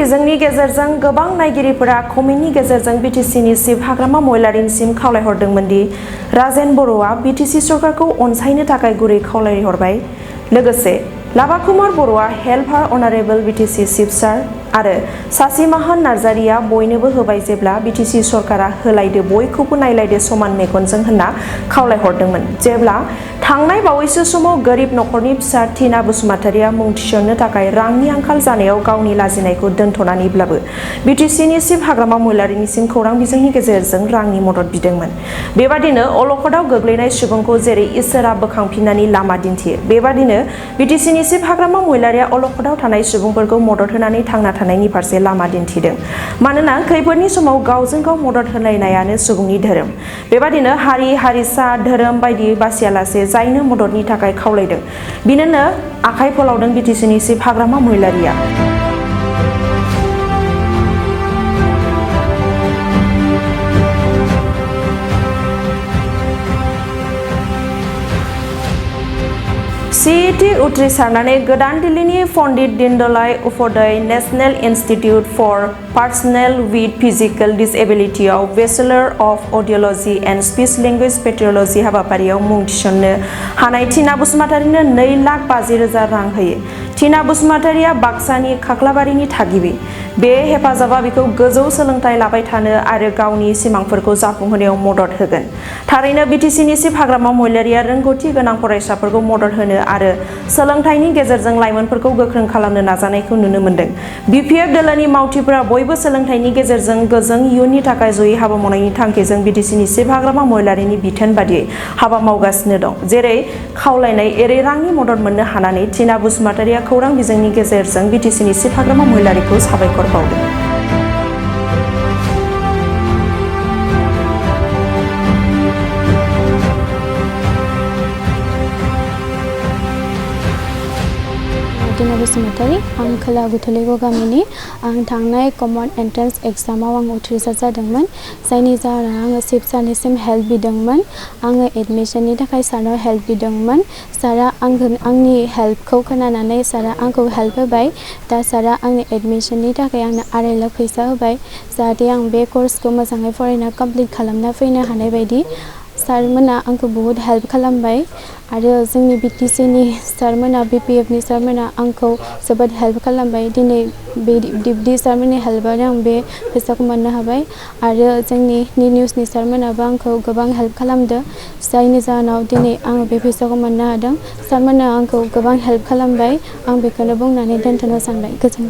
बिजोंनि गेजेरजों गोबां नायगिरिफोरा कमेन्टनि गेजेरजों बिटिसिनि चिफ हाग्रामा महिलारिनिसिम खावलायहरदोंमोन दि राजेन बर'आ बिटिसि सरकारखौ अनसायनो थाखाय गुरै खावलायहरबाय। लोगोसे लाभा कुमार बर'आ हेल्प हार अनारेबल बिटिसि चिफ सार आरो सासिमाहान नार्जारिया बयनोबो होबाय जेब्ला बिटिसि सरकारा होलायदो बयखौबो नायलायदो समान मेगनजों होनना खावलायहरदोंमोन। जेब्ला थांनाय बावैसो समाव गोरिब नखरनि फिसा टीना बसुमतारिया मुं थिसननो थाखाय रांनि आंखाल जानायाव गावनि लाजिनायखौ दोनथ'नानैब्लाबो बिटिसिनि चिफ हाग्रामा महिलारिनिसिम खौरां बिजोंनि गेजेरजों रांनि मदद बिदोंमोन। बेबादिनो अलखदाव गोग्लैनाय सुबुंखौ जेरै इसोरा बोखांफिननानै लामा दिन्थियो, बेबादिनो बिटिसिनि चिफ हाग्रामा महिलारिया अलखदाव थानाय सुबुंफोरखौ मदद होनानै थांना थानायनि फारसे लामा दिन्थिदों। मानोना खैफोदनि समाव गावजों गाव मदद होलायनायानो सुबुंनि धोरोम। बेबादिनो हारि हारिसा धोरोम बायदि बासियालासे जायनो मददनि थाखाय खावलायदों बिनोनो आखाइ फोलावदों बिटिसिनि चिफ हाग्रामा महिलारिया। CET उथ्रिसारनानै गोदान दिल्लीनि Pandit Deendayal Upadhyaya national institute for personal with physical डिसेबिलिटियाव bachelor of audiology and speech language pathology हाबाफारियाव मुं थिसननो हानाय टीना बसुमतारिनो 2,50,000 रां होयो। टीना बसुमतारिया बाक्सानि खाख्लाबारिनि थागिबि। बे हेफाजाबा बिखौ गोजौ सोलोंथाइ लाबाय थानो आरो गावनि सिमांफोरखौ जाफुंहोनायाव मदद होगोन। थारैनो बिटिसिनि चिफ हाग्रामा महिलारिया रोंगौथि गोनां फरायसाफोरखौ मदद होनो आरो सोलोंथाइनि गेजेरजों लाइमोनफोरखौ गोख्रों खालामनो नाजानायखौ नुनो मोनदों। बिपिएफ दोलोनि मावथिफोरा बयबो सोलोंथाइनि गेजेरजों गोजों इयुननि थाखाय जयै हाबा मावनायनि थांखिजों बिटिसिनि चिफ हाग्रामा महिलारिनि बिथोन बादियै हाबा मावगासिनो दं। जेरै खावलायनाय एरै रांनि मदद मोननो हानानै टीना बसुमतारिया खौरां बिजोंनि गेजेरजों बिटिसिनि चिफ हाग्रामा महिलारिखौ साबायखर बावदों। टीना बसुमतारी आं खोला गुथुलेगो गामिनि आं थांनाय कमन एन्ट्रेन्स एग्जामाव आं उथ्रिसार जादोंमोन, जायनि जाहोनाव आङो चिफ सारनिसिम हेल्प बिदोंमोन। आङो एडमिशननि थाखाय सारनाव हेल्प बिदोंमोन। सारा आंनि हेल्पखौ खोनानानै सारा आंखौ हेल्प होबाय। दा सारा आंनि एडमिशननि थाखाय आंनो 2.5 लाख फैसा होबाय, जाहाथे आं बे कर्सखौ मोजाङै फरायना कमप्लिट खालामना फैनो हानाय बायदि। सारमोना आंखौ बहुत हेल्प खालामबाय आरो जोंनि बिटिसिनि सारमोना बिपिएफनि सारमोना आंखौ जोबोद हेल्प खालामबाय। दिनै बिब्दि सारमोननि हेल्पआनो आं बे फैसाखौ मोननो हाबाय आरो जोंनि निउसनि सारमोनाबो आंखौ गोबां हेल्प खालामदों, जायनि जाहोनाव दिनै आङो बे फैसाखौ मोननो हादों। सारमोना आंखौ गोबां हेल्प खालामबाय। आं बेखौनो बुंनानै दोनथ'नो सानबाय। गोजोन्थों।